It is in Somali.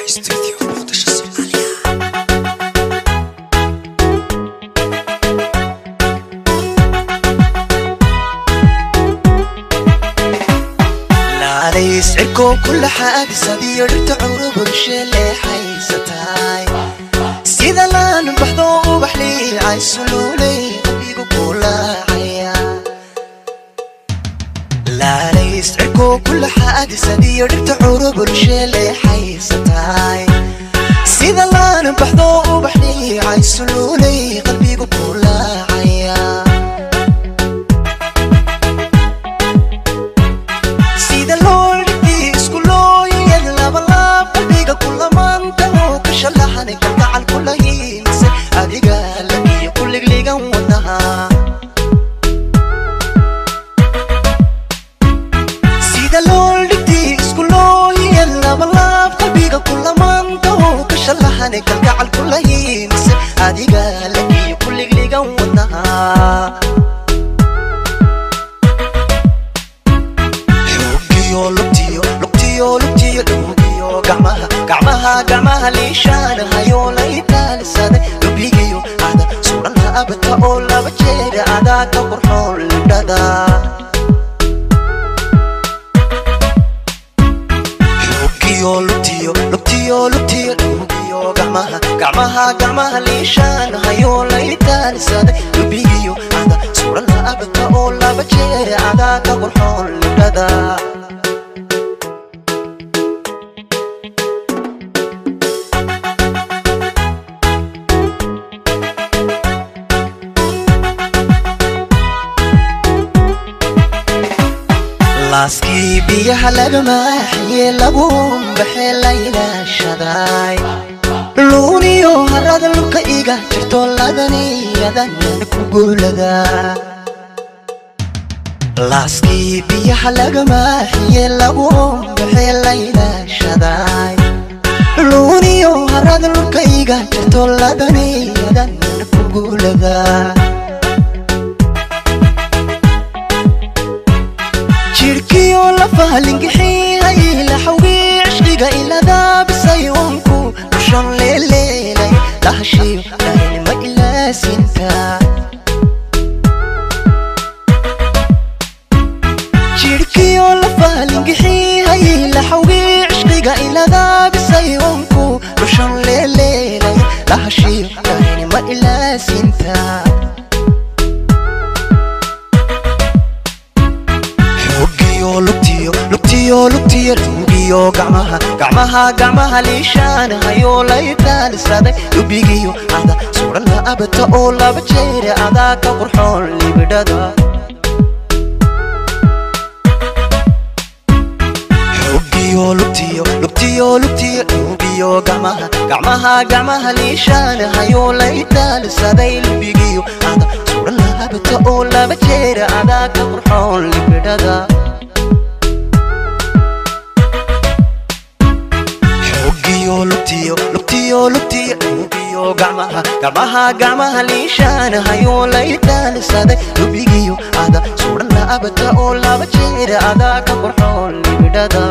Studio Muqdisho Soomaaliya. Laalays cirkoo kula xaadisadiyo dhirta curubud sheeleexaysataay sida laan baxdo ubax liicay suluulay qalbigu kulaacaya. Laalays cirkoo kula xaadisadiyo dhirta curubud sheeleexaysataay sida laan baxdo ubax liicay suluulay qalbigu kulaacaya. Sida loo dhigtay isku looyad labalaab qalbiga kulamaanta oo ka shalaxanay kalgacal kula hiilisay adiga lakiyo kuligligan wadnaha. Sida loo dhigtay isku looyad labalaab qalbiga kulamaanta oo ka shalaxanay kalgacal kula hiilisay adiga lakiyo kuligligan wadnaha. Xogiyo lugtiyo lugtiyo lugtiyo lugiyo gacmaha gacmaha gacmaha liishaanahayo laytaalisaday lubigiyo ada suran laabata oo laba jeer adaa ka qurxoon libdhada. Xogiyo lugtiyo lugtiyo lugtiyo lugiyo gacmaha gacmaha gacmaha liishaanahayo laytaalisaday lubigiyo ada suran laabata oo laba jeer adaa ka qurxoon libdhada. Laaskii biyaha laga maaxiye lagu baxee la ilaashaday luuniyo harada lubka iga jirto ladaniyadan ku guulada. Laaskii biyaha laga maaxiye lagu baxee la ilaashaday luuniyo harada lubka iga jirto ladaniyadan ku guulada. Jirkiyo lafahalingixiyay laxawgii cishqiga iladaabisayonku dushan leeleelay lahashiyo dharinima ilaasinta. Jirkiyo lafahalingixiyay laxawgii cishqiga iladaabisayonku dushan leeleelay lahashiyo dharinima ilaasinta. Xogiyo lugtiyo lugtiyo lugtiyo lugiyo gacmaha gacmaha gacmaha liishaanahayo laytaalisaday lubigiyo ada suran laabata oo laba jeer adaa ka qurxoon libidhada. Xogiyo lugtiyo lugtiyo lugtiyo lugiyo gacmaha gacmaha gacmaha liishaanahayo laytaalisaday lubigiyo ada suran laabata oo laba jeer adaa ka qurxoon libidhada. Xogiyo lugtiyo lugtiyo lugtiyo lugiyo gacmaha gacmaha gacmaha liishaanahayo laytaalisaday lubigiyo ada suran laabata oo laba jeer adaa ka qurxoon libidhada.